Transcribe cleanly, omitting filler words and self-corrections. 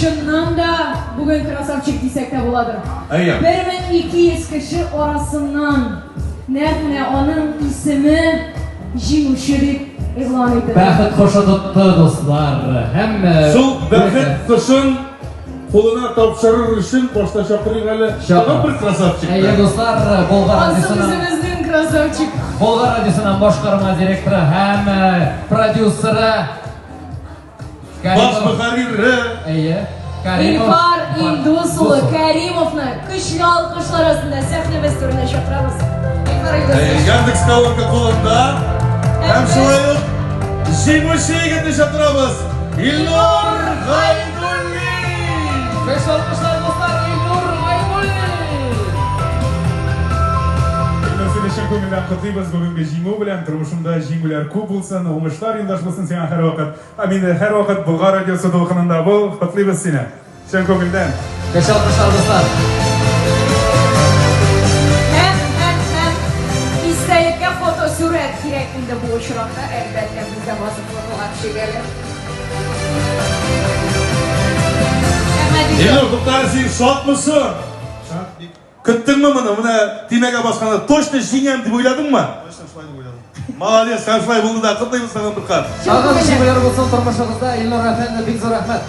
Чыннан да бүген красавчик дисәк тә буладыр. Әйе. 1200 кеше арасыннан нәкъ менә аның исеме җиңүче дип игълан ителде. Бәхет кошы тотты, дуслар. Һәм Шул бәхет кошын кулына тапшырыр өчен башта чакырыйк әле. Тагын бер красавчик. Әйе, дуслар, Болгар Ансы радиосының үзебезнең красавчик. Болгар радиосының башкарма директоры һәм продюсеры Баш мөхәррире. Әйе. Каримов. Илфар Индус улы Каримовны көчле алкышлар астында сәхнәбез түренә чакырабыз. Илфар Индусович. Яндекс колонка кулында. Һәм шулай ук җиңүче егетне чакырабыз. Илнур Гайнуллин. Көчле алкышлар, дуслар, Илнур Гайнуллин. Илнур, сине чын күңелдән котлыйбыз бүгенге җиңү белән. Тормышыңда җиңүләр күп булсын, уңышлар юлдаш булсын сиңа һәрвакыт. Һәм инде һәрвакыт Болгар радиосы дулкынында бул. Котлыйбыз сине. Чын күңелдән. Көчле алкышлар, дуслар. Һәм, һәм, һәм истәлеккә фотосурәт кирәк инде бу очракта, әлбәттә, без дә басып фотога төшик әле. Рәхмәт, Илнур. Илнур, туктале, син шатмысың? Шат бик. Көттеңме моны? Менә төймәгә басканда точно җиңәм дип уйладыңмы? Точно шулай дип уйладым. Молодец, һәм шулай булды да. Котлыйбыз тагын бер кат. Тагын җиңүләр булсын тормышыгызда, Илнур әфәнде, бик зур рәхмәт.